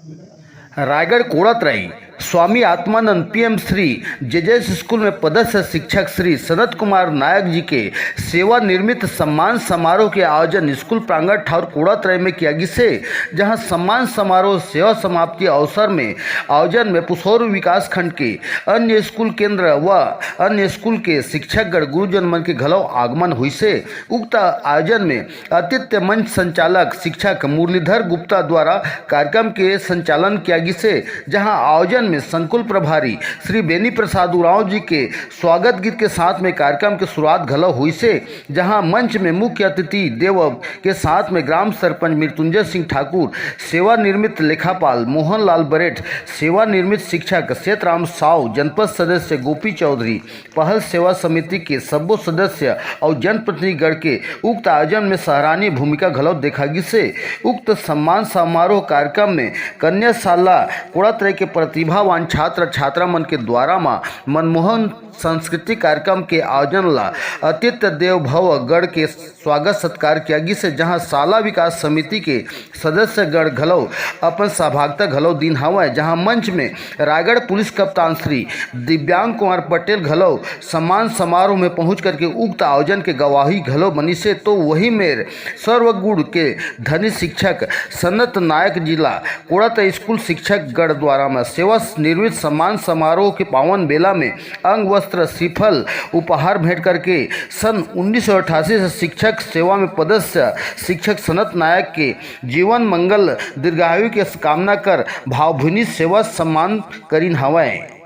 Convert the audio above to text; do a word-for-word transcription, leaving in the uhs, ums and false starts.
Raigarh Kodatarai Swami Atmanand PM Shri जेजेएस school में पदस्थ शिक्षक श्री सनत कुमार नायक जी के सेवा निर्मित सम्मान समारोह के आयोजन स्कूल प्रांगण ठाउर कोड़ातराई में किया गिसे, जहां सम्मान समारोह सेवा समाप्ति अवसर में आयोजन में पुसौर विकास खंड के अन्य स्कूल केंद्र व अन्य स्कूल के शिक्षकगण गुरुजन मन के घलो आगमन हुइसे। उक्त आयोजन में आतिथ्य मंच संचालक शिक्षक मुरलीधर गुप्ता द्वारा कार्यक्रम के संचालन किया गिसे, जहां आयोजन में संकुल प्रभारी श्री बेनी प्रसाद उरांव जी के स्वागत गीत के साथ में कार्यक्रम के शुरुआत घलो हुइसे, जहां मंच में मुख्य अतिथि देव के साथ में ग्राम सरपंच मृत्युंजय सिंह ठाकुर, सेवा निर्मित लेखापाल मोहन लाल बरेठ, सेवा निर्मित शिक्षक सेतराम साव, जनपद सदस्य गोपी चौधरी, पहल सेवा समिति के सब्बो सदस्य अउ जनप्रतिनिधिगण के उक्त आयोजन में सराहनीय भूमिका घलो देखा गिसे। उक्त सम्मान समारोह कार्यक्रम में कन्या शाला कोड़ातराई के प्रतिभावान छात्र छात्रा मन के द्वारा म मनमोहन सांस्कृतिक कार्यक्रम के आयोजन ला आतिथ्य देव भव गण के स्वागत सत्कार किया गिसे, जहां शाला विकास समिति के सदस्यगण घलो अपन सहभागिता घलो दीन हवय, जहां मंच में रायगढ़ पुलिस कप्तान श्री दिव्यांग कुमार पटेल घलो सम्मान समारोह में पहुंच करके उक्त आयोजन के गवाही घलो बनिसे। तो वही मेर सर्वगुण के धनी शिक्षक सनत नायक जी ला कोड़ातराई स्कूल शिक्षक गण द्वारा में सेवा निर्मित सम्मान समारोह के पावन बेला में अंग वस्त्र श्रीफल उपहार भेंट करके सन उन्नीस सौ अट्ठासी से शिक्षक सेवा में पदस्थ शिक्षक सनत नायक के जीवन मंगल दीर्घायु के कामना कर भावभीनी सेवा सम्मान करिन हवय।